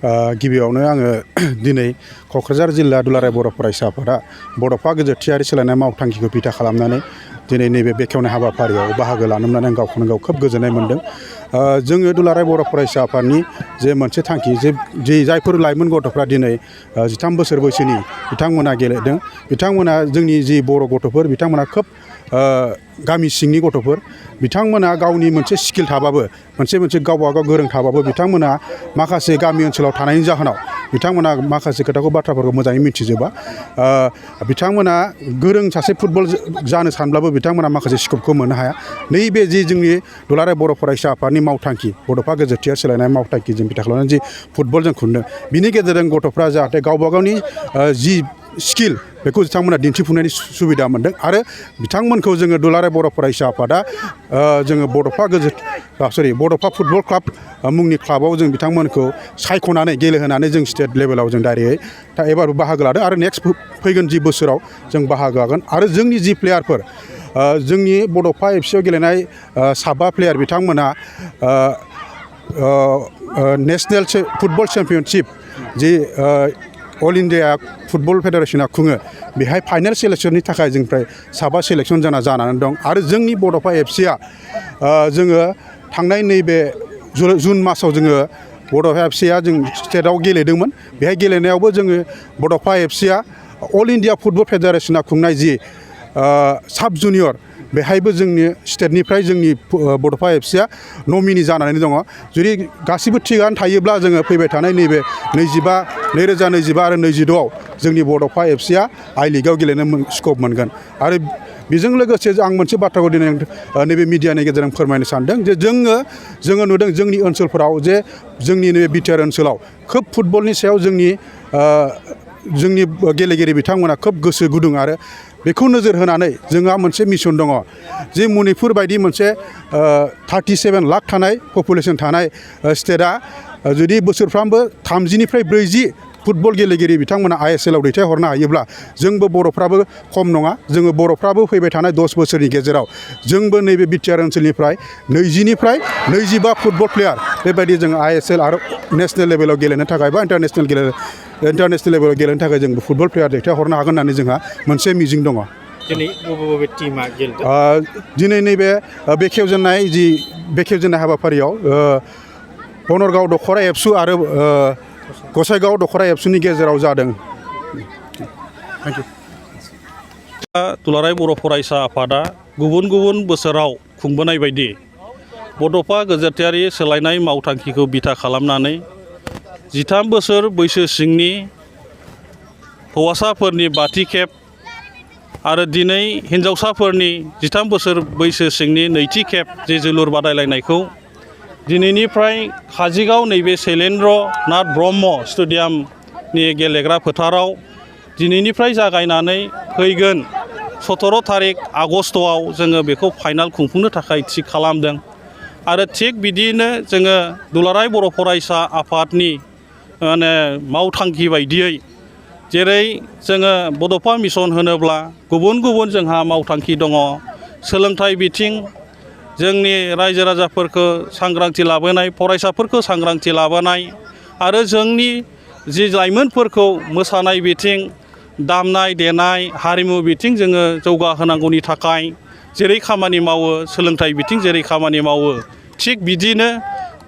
गिबियावनो आङो दिनै क'क्राझार जिल्ला दुलाराय बर' फरायसा आफादा बड'फा गोजोरथियारि सोलायनाय मावथांखिखौ बिथा खालामनानै दिनै नैबे बेखेवनाय हाबाफारियाव बाहागो लानो मोननानै आं गावखौनो गाव खोब गोजोननाय मोन्दों। जोङो दुलाराय बर' फरायसा आफादनि जे मोनसे थांखि जे जायफोर लाइमोन गथ'फ्रा दिनै 13 बोसोर बैसोनि बिथांमोना गेलेदों, बिथांमोना जोंनि जि बर' गथ'फोर बिथांमोना खोब गामि सिंनि गथ'फोर बिथांमोना गावनि मोनसे स्किल थाबाबो मोनसे गावबागाव गोरों थाबाबो बिथांमोना माखासे गामि ओनसोलाव थानायनि जाहोनाव बिथांमोना माखासे खोथाखौ बाथ्राफोरखौ मोजाङै मिथिजोबा। बिथांमोना गोरों सासे फुटबल जानो सानब्लाबो बिथांमोना माखासे स्कपखौ मोननो हाया। नैबे जि जोंनि दुलाराय बर' फरायसा आफादनि मावथांखि बड'फा गोजोरथियारि सोलायनाय मावथांखिजों बिथा खालामनानै जि फुटबल जों खुंदों, बिनि गेजेरजों गथ'फ्रा जाहाथे गावबा गावनि जि स्किल बेखौ बिथांमोना दिन्थिफुंनायनि सुबिदा मोन्दों आरो बिथांमोनखौ जोङो दुलाराय बर' फरायसा आफादा जोङो बड'फा फुटबल क्लाब मुंनि क्लाबाव जों बिथांमोनखौ सायख'नानै गेलेहोनानै जों स्टेट लेभेलाव जों डाइरेक्टयै एबार बाहागो लादों आरो नेक्स्ट फैगोन जि बोसोराव जों बाहागो लागोन। आरो जोंनि जि प्लेयारफोर जोंनि बड'फा एफसिआव गेलेनाय 7 प्लेयार बिथांमोना नेशनेल फुटबल चेम्पियनशिप जि अल इन्डिया फुटबल फेडारेसना खुङो, बेहाय फाइनाल सेलेक्शननि थाखाय जोंनिफ्राय 7 सेलेक्शन जानानै दं। आरो जोंनि बड'फा एफसिआ जोङो थांनाय नैबे जुन मासाव जोङो बड'फा एफसिआ जों स्टेटआव गेलेदोंमोन। बेहाय गेलेनायावबो जोङो बड'फा एफसिआ अल इन्डिया फुटबल फेडारेसना खुंनाय जि साब जुनियर, बेहायबो जोंनि स्टेटनिफ्राय जोंनि बड'फा एफसिआ नमिनि जानानै दङ। जुदि गासिबो थिगानो थायोब्ला जोङो फैबाय थानाय नैबे 2025 आरो 26आव जोंनि बड'फा एफसिआ आइ लिगआव गेलेनो स्कप मोनगोन। आरो बेजों लोगोसे आं मोनसे बाथ्राखौ दिनै नैबे मिडियानि गेजेरजों फोरमायनो सानदों जे जोङो नुदों जोंनि ओनसोलफोराव जे जोंनि नैबे बिटिआर ओनसोलाव खोब फुटबलनि सायाव जोंनि गेलेगिरि बिथांमोना खोब गोसो गुदुं। आरो बेखौ नोजोर होनानै जोंहा मोनसे मिशन दङ जे मणिपुर बायदि मोनसे 37 लाख थानाय पपुलेसन थानाय स्टेटआ जुदि बोसोरफ्रामबो 30निफ्राय 40 फुटबल गेलेगिरि बिथांमोना ISLआव दैथायहरनो हायोब्ला जोंबो बर'फ्राबो खम नङा। जोङो बर'फ्राबो फैबाय थानाय 10 बोसोरनि गेजेराव जोंबो नैबे बिटिआर ओनसोलनिफ्राय 20निफ्राय 25 फुटबल प्लेयार बेबायदि जों ISL आरो नेशनेल लेभेलाव गेलेनो थाखाय बा इन्टारनेशनेल लेभेलाव गेलेनो थाखाय जों फुटबल प्लेयार दैथायहरनो हागोन होननानै जोंहा मोनसे मिजिं दङ। दिनै बबे टीमा गेलेदों? दिनै नैबे बेखेवजेननाय हाबाफारियाव बनरगाव दख'रा एबसु आरो गसाइगाव दख'रा एबसुनि गेजेराव जादों। Thank you. दुलाराय बर' फरायसा आफादा गुबुन गुबुन बोसोराव खुंबोनाय बायदि बड'फा गोजोरथियारि सोलायनाय मावथांखिखौ बिथा खालामनानै 13 बोसोर बैसो सिंनि हौवासाफोरनि 5थि खेब आरो दिनै हिन्जावसाफोरनि 13 बोसोर बैसो सिंनि 2थि खेब जे जोलुर बादायलायनायखौ दिनैनिफ्राय काजिगाव नैबे शैलेन्द्र नाथ ब्रह्म स्टेडियामनि गेलेग्रा फोथाराव दिनैनिफ्राय जागायनानै फैगोन 17 थारिख आगस्टआव जोङो बेखौ फाइनाल खुंफुंनो थाखाय थि खालामदों। आरो थिग बिदियैनो जोङो दुलाराय बर' फरायसा आफादनि मावथांखि बायदियै जेरै जोङो बड'फा मिशन होनोब्ला गुबुन गुबुन जोंहा मावथांखि दङ। सोलोंथाइ बिथिं जोंनि रायजो राजाफोरखौ सांग्रांथि लाबोनाय, फरायसाफोरखौ सांग्रांथि लाबोनाय आरो जोंनि जि लाइमोनफोरखौ मोसानाय बिथिं, दामनाय देनाय, हारिमु बिथिं जोङो जौगाहोनांगौनि थाखाय जेरै खामानि मावो, सोलोंथाइ बिथिं जेरै खामानि मावो, थिग बिदिनो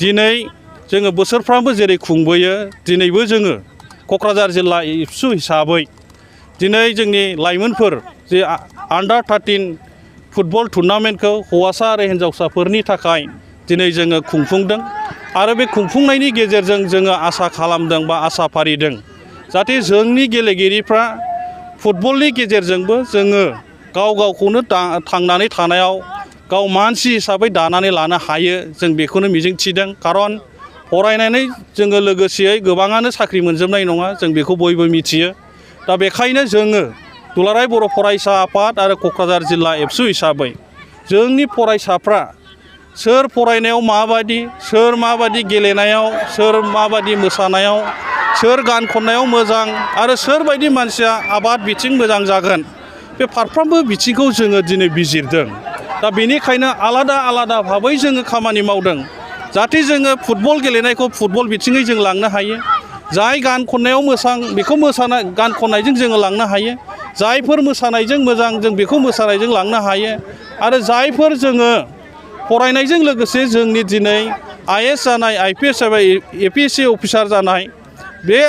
दिनै जोङो बोसोरफ्रामबो जेरै खुंबोयो, दिनैबो जोङो क'क्राझार जिल्ला एबसु हिसाबै दिनै जोंनि लाइमोनफोर जे आन्डार 13 फुटबल टुर्नामेन्टखौ हौवासा आरो हिन्जावसाफोरनि थाखाय दिनै जोङो खुंफुंदों। आरो बे खुंफुंनायनि गेजेरजों जोङो आसा खालामदों बा आसा फारिदों जाहाथे जोंनि गेलेगिरिफ्रा फुटबलनि गेजेरजोंबो जोङो गावखौनो थांनानै थानायाव गाव मानसि हिसाबै दानानै लानो हायो, जों बेखौनो मिजिंथिदों। खारन फरायनानै जोङो लोगोसेयै गोबाङानो साख्रि मोनजोबनाय नङा, जों बेखौ बयबो मिथियो। दा बेखायनो जोङो दुलाराय बर' फरायसा आफाद आरो क'क्राझार जिल्ला एबसु हिसाबै जोंनि फरायसाफ्रा सोर फरायनायाव माबायदि, सोर माबायदि गेलेनायाव, सोर माबायदि मोसानायाव, सोर गान खननायाव मोजां आरो सोरबायदि मानसिया आबाद बिथिं मोजां जागोन, बे फारफ्रोमबो बिथिंखौ जोङो दिनै बिजिरदों। दा बेनिखायनो आलादा आलादा भाबै जोङो खामानि मावदों जाहाथे जोङो फुटबल गेलेनायखौ फुटबल बिथिङै जों लांनो हायो जाय गान खननायाव मोजां बेखौ गान खननायजों जोङो लांनो हायो जायफोर मोसानायजों मोजां जों बेखौ मोसानायजों लांनो हायो आरो जायफोर जोङो फरायनायजों लोगोसे जोंनि दिनै IAS जानाय IPS जाबाय APSC अफिसार जानाय बे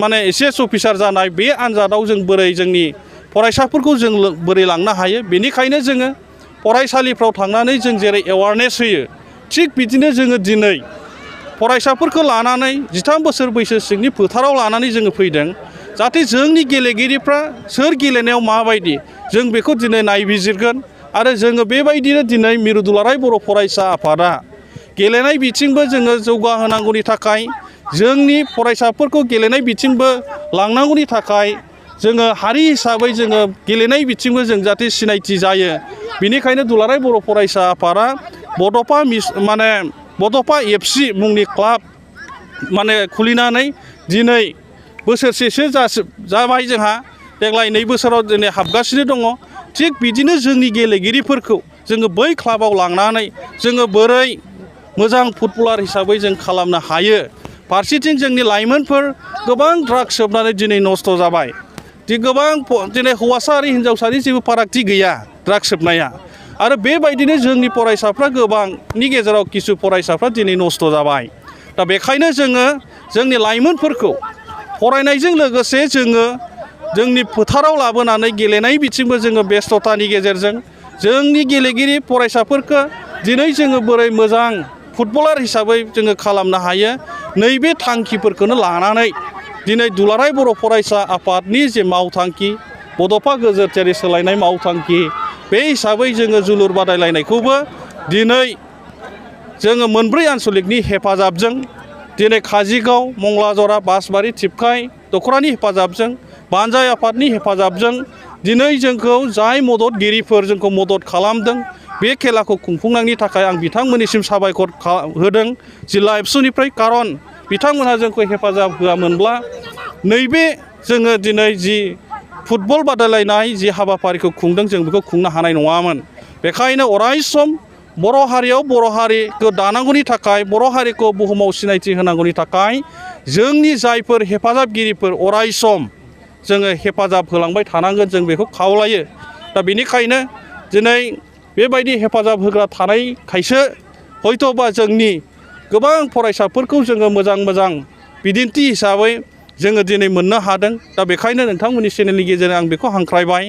माने SS अफिसार जानाय बे आनजादाव जों बोरै जोंनि फरायसाफोरखौ जों बोरै लांनो हायो बेनिखायनो जोङो फरायसालिफ्राव थांनानै जों जेरै एवारनेस होयो थिग बिदिनो जोङो दिनै फरायसाफोरखौ लानानै 13 बोसोर बैसो सिंनि फोथाराव लानानै जोङो फैदों जाहाथे जोंनि गेलेगिरिफ्रा सोर गेलेनायाव माबायदि जों बेखौ दिनै नायबिजिरगोन आरो जोङो बेबायदिनो दिनै मिरु दुलाराय बर' फरायसा आफादा गेलेनाय बिथिंबो जोङो जौगाहोनांगौनि थाखाय जोंनि फरायसाफोरखौ गेलेनाय बिथिंबो लांनांगौनि थाखाय जोङो हारि हिसाबै जोङो गेलेनाय बिथिंबो जों जाहाथे सिनायथि जायो बेनिखायनो दुलाराय बर' फरायसा आफादा बड'फा FC मुंनि क्लाब माने खुलिनानै दिनै बोसोरसेसो जाबाय जोंहा देग्लाय 2 बोसोराव दिनै हाबगासिनो दङ थिग बिदिनो जोंनि गेलेगिरिफोरखौ जोङो बै क्लाबाव लांनानै जोङो बोरै मोजां फुटबलार हिसाबै जों खालामनो हायो फारसेथिं जोंनि लाइमोनफोर गोबां ड्राग्स सोबनानै दिनै नस्थ' जाबाय गोबां दिनै हौवासा आरो हिनजावसानि जेबो फारागथि गैया ड्राग्स सोबनाया आरो बेबायदिनो जोंनि फरायसाफ्रा गोबांनि गेजेराव किसु फरायसाफ्रा दिनै नस्थ' जाबाय दा बेखायनो जोङो जोंनि लाइमोनफोरखौ फरायनायजों लोगोसे जोङो जोंनि फोथाराव लाबोनानै गेलेनाय बिथिंबो जोङो बेस्थ'तानि गेजेरजों जोंनि गेलेगिरि फरायसाफोरखौ दिनै जोङो बोरै मोजां फुटबलार हिसाबै जोङो खालामनो हायो नैबे थांखिफोरखौनो लानानै दिनै दुलाराय बर' फरायसा आफादनि जे मावथांखि बड'फा गोजोरथियारि सोलायनाय मावथांखि बे हिसाबै जोङो जोलुर बादायलायनायखौबो दिनै जोङो मोनब्रै आन्सलिकनि हेफाजाबजों दिनै काजिगाव मंलाजरा बासबारि थिपखाय दख'रानि हेफाजाबजों बानजाय आफादनि हेफाजाबजों दिनै जोंखौ जाय मददगिरिफोर जोंखौ मदद खालामदों बे खेलाखौ खुंफुंनायनि थाखाय आं बिथांमोननिसिम साबायखर होदों जिल्ला एबसुनिफ्राय खारन बिथांमोनहा जोंखौ हेफाजाब होआमोनब्ला नैबे जोङो दिनै जि फुटबल बादायलायनाय जि हाबाफारिखौ खुंदों जों बेखौ खुंनो हानाय नङामोन बेखायनो अराय सम बर' हारियाव बर' हारिखौ दानांगौनि थाखाय बर' हारिखौ बुहुमाव सिनायथि होनांगौनि थाखाय जोंनि जायफोर हेफाजाबगिरिफोर अराय सम जोङो हेफाजाब होलांबाय थानांगोन जों बेखौ खावलायो दा बेनिखायनो दिनै बेबायदि हेफाजाब होग्रा थानायखायसो हयथ'बा जोंनि गोबां फरायसाफोरखौ जोङो मोजां बिदिन्थि हिसाबै जोङो दिनै मोननो हादों दा बेखायनो नोंथांमोननि चेनेलनि गेजेरजों आं बेखौ हांख्रायबाय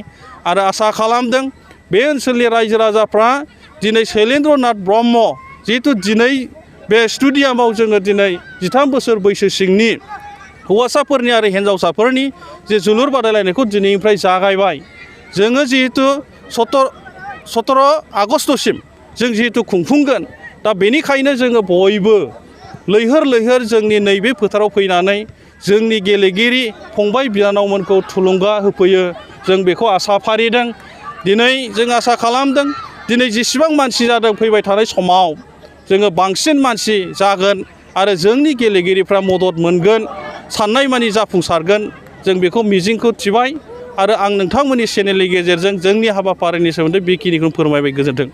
आरो आसा खालामदों बे ओनसोलनि रायजो राजाफ्रा दिनै शैलेन्द्र नाथ ब्रह्म जिहेथु दिनै बे स्टेडियामाव जोङो दिनै 13 बोसोर बैसो सिंनि हौवासाफोरनि आरो हिन्जावसाफोरनि जे जोलुर बादायलायनायखौ दिनैनिफ्राय जागायबाय जोङो जिहेतु 17 आगस्टसिम जों जिहेतु खुंफुंगोन दा बेनिखायनो जोङो बयबो लैहोर जोंनि नैबे फोथाराव फैनानै जोंनि गेलेगिरि फंबाय बिनानावमोनखौ थुलुंगा होफैयो जों बेखौ आसा फारिदों दिनै जों आसा खालामदों दिनै जेसेबां मानसि जादों फैबाय थानाय समाव जोङो बांसिन मानसि जागोन आरो जोंनि गेलेगिरिफ्रा मदद मोनगोन साननाय मानि जाफुंसारगोन जों बेखौ मिजिंखौ थिबाय आरो आं नोंथांमोननि चेनेलनि गेजेरजों जोंनि हाबाफारिनि सोमोन्दै बेखिनिखौ फोरमायबाय गोजोन्थों।